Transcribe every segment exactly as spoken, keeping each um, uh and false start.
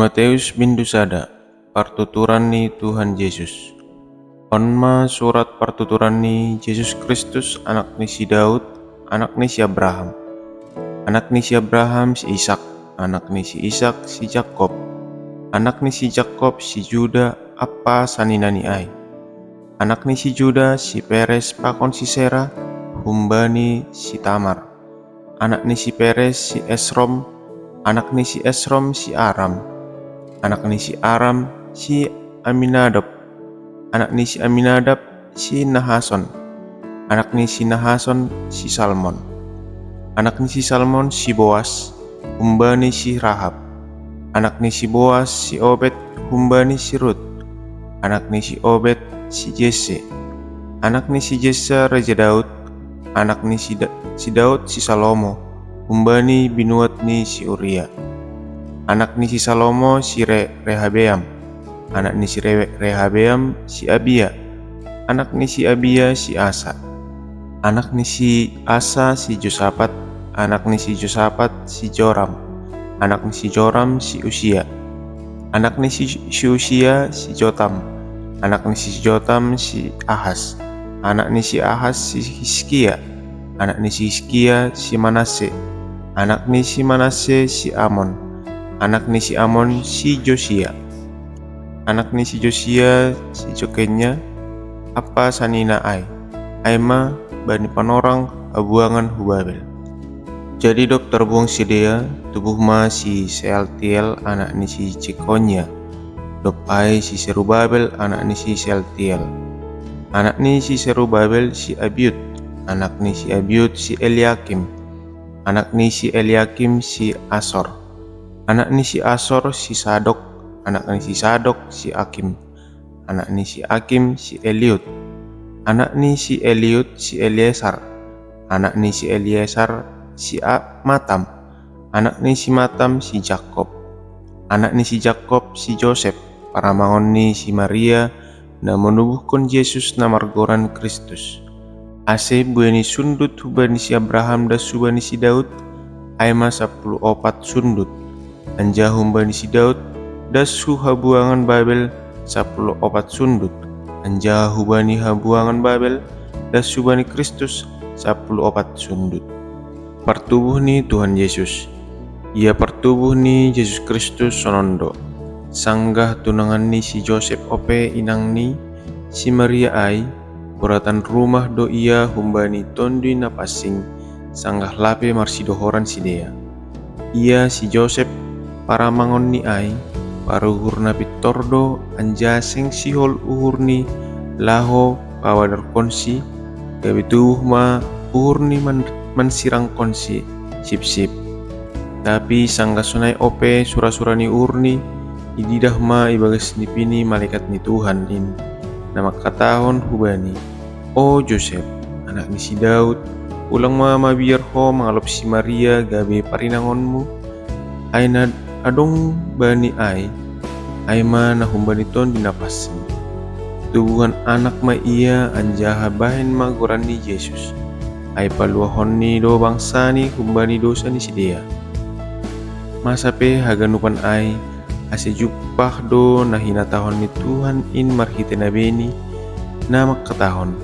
Matius bindu sada. Partuturan ni Tuhan Jesus. On ma surat partuturan ni Jesus Kristus, anak ni si Daud, anak ni si Abraham. Anak ni si Abraham si Ishak, anak ni si Ishak si Jakob, anak ni si Jakob si Juda, ampa sanina ni ai. Anak ni si Juda si Peres pakon si Sera, humbani si Tamar. Anak ni si Peres si Esrom, anak ni si Esrom si Aram, anak ni si Aram si Aminadab, anak ni si Aminadab si Nahason, anak ni si Nahason si Salmon, anak ni si Salmon si Boas, humbani si Rahab, anak ni si Boas si Obed, humbani si Rut, anak ni si Obed si Jese, anak ni si Jese Raja Daud, anak ni si, da- si Daud si Salomo, humbani binuat ni si Uria. Anak ni si Salomo si Re- Rehabeam, anak ni si Re- Rehabeam si Abia, anak ni si Abia si Asa, anak ni si Asa si Josapat, anak ni si Josapat si Joram, anak ni si Joram si Usia, anak ni si, si Usia si Jotam, anak ni si Jotam si Ahas, anak ni si Ahas si Hiskia, anak ni si Hiskia si Manase, anak ni si Manase si Amon, anak ni si Amon si Josia, anak ni si Josia si Jokenya, ampa sanina ai, ai ma bani panorang habuangan hu Babel. Jadi dob tarbuang sidea, tubuh ma si Sealtiel anak ni si Jekonya, dob ai si Serubabel anak ni si Sealtiel, anak ni si Serubabel si Abiud, anak ni si Abiud si Eliakim, anak ni si Eliakim si Asor, anak ni si Asor si Sadok, anak ni si Sadok si Akim, anak ni si Akim si Eliud, anak ni si Eliud si Eleasar, anak ni si Eleasar si A- Matam, anak ni si Matam si Jakob, anak ni si Jakob si Josep, paramangon ni si Maria, na manubuhkon Jesus na margoran Kristus. Ase buei ni sundut humbani si Abraham das hubani si Daud, ai ma sapuluh opat sundut, anjaha humbani si Daud das hu habuangan Babel sapuluh opat sundut, anjaha hubani habuangan Babel das hubani Kristus sapuluh opat sundut. Partubuh ni Tuhan Jesus. Ia partubuh ni Jesus Kristus sonon do. Sanggah tunangan ni si Josep ope inang ni si Maria ai, boratan rumah do ia humbani Tonduy Napansing, sanggah lape marsidohoran sidea. Ia si Josep, paramangon ni ai, paruhur na pintor do, anjaha seng sihol uhurni laho pabadarkonsi, gabe tubuh ma uhurni man- mansirangkonsi sipsip. Tapi sanggah sonai ope surasura ni uhurni, ididah ma ibagas nipini malekat ni Tuhan in, na mangkatahon hubani: O Josep, anak ni si Daud, ulang ma mabiar ho mangalop si Maria gabe parinangonmu, ai na adong bani ai, ai ma na humbani Tonduy Napansing. Tubuhon anak ma ia, anjaha bahen ma goranni Jesus, ai paluahonni do bangsani humbani dosa ni sidea. Masa pe haganupan ai, ase jumpah do na hinatahon ni Tuhan in marhitei nabeni, na mangkatahon: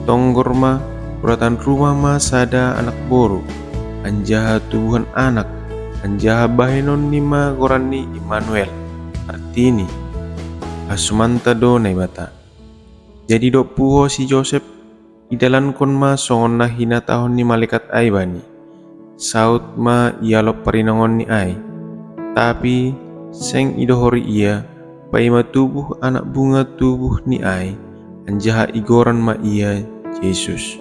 Tonggor ma, boratan rumah ma sada anak boru, anjaha tubuhon anak, anjaha bahenonni ma goranni Immanuel, artini: Hasumanta do Naibata. Jadi dob puho si Josep, idalankon ma songon na hinatahon ni malekat ai bani. Saut ma ialop parinangonni ai. Tapi seng idohori ia, paima tubuh anak bunga tubuhni ai, anjaha igoran ma ia Jesus.